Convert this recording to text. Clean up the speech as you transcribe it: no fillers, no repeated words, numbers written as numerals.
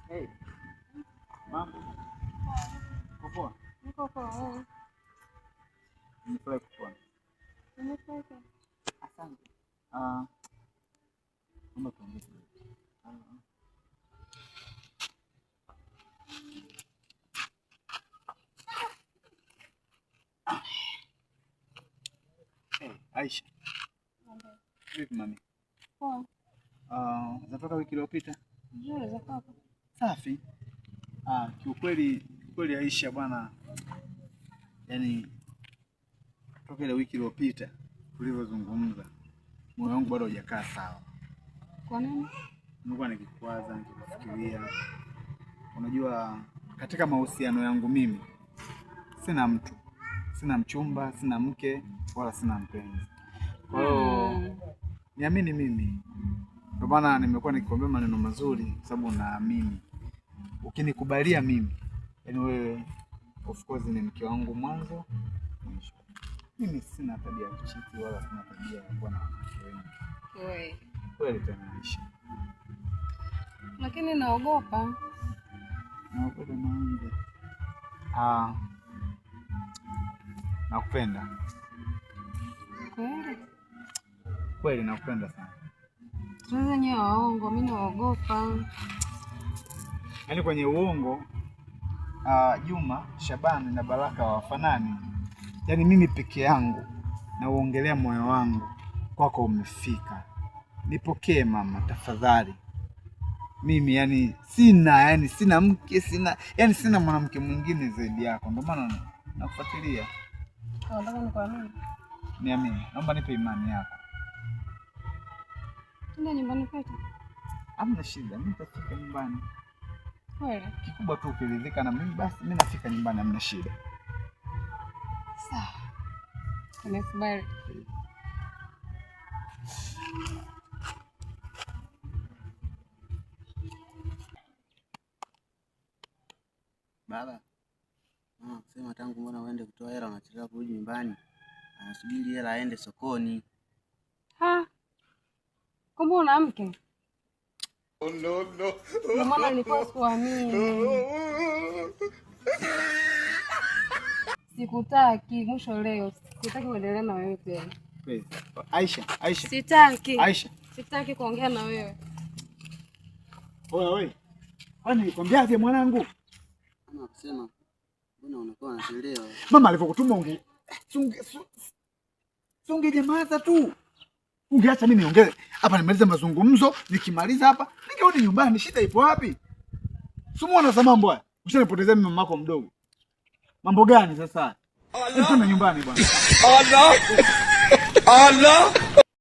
Hey. Mambo. Uko poa? Niko poa. Nimefurahi kukuona. Nimefurahi. Asante. Naomba tuongee kidogo. Hey, Aisha. Vipi mami? Poa. Zatoka wiki iliyopita? Nzuri za kwako. Safi. Kiukweli kweli Aisha bwana, yani toka ile wiki iliyopita tulivyozungumza, moyo wangu bado hujakaa sawa. Kwa nini? Nilikuwa nikikwaza, nikikufikiria. Unajua katika mahusiano yangu mimi sina mtu, sina mchumba, sina mke wala sina mpenzi. Kwa hiyo niamini mimi. Ndio maana nimekuwa nikikwambia maneno mazuri kwa sababu naamini. Ukinikubalia mimi, yani wewe of course ni mke wangu mwanzo mwisho. Mimi sina tabia ya kuchiti wala sina tabia ya kuwa na wanawake wengi. Wewe. Kweli tena Aisha. Lakini naogopa. Naogopa maanza. Nakupenda. Kweli? Kweli nakupenda sana. Sasa nyewe waongo, mimi naogopa. Yaani kwenye uongo Juma, Shabani na Baraka hawafanani. Yaani mimi peke yangu na uongelea moyo wangu kwako umefika. Nipokee mama tafadhali. Mimi yani sina mke, sina yani sina mwanamke mwingine zaidi yako. Ndio maana nakufuatilia. Unataka nikuamini? Niamini. Naomba nipe imani yako. Tuna nyumbani kwetu. Hamna shida, mimi nitafika nyumbani. Kweli? Kikubwa tu ukiridhika na mimi basi mimi nafika nyumbani, hamna shida. Sawa. Nimekubali. Baba, sema tangu mbona uende kutoa hela unachelewa kurudi nyumbani? Anasubiri hela aende sokoni. Ha? Kumbe una mke? Oh, no, no. Ndio maana nilikuwa sikuamini. Sikutaki, mwisho leo. Sitaki kuendelea na wewe tena. Please. Aisha, Aisha. Sitaki. Aisha. Sitaki kuongea na wewe. Oya wewe. Kwani nilikwambiaje mwanangu? Mama akasema mbona unakuwa unachelewa? Mama alivyokutuma ungenyamaza tu. Ungeacha mimi niongee. Hapa nimalize mazungumzo, nikimaliza hapa ningerudi nyumbani, shida ipo wapi? Simuona sasa mambo haya. Ushanipotezea mimi mamako mdogo. Mambo gani sasa? Allah. Nyumbani bwana. Allah. Allah.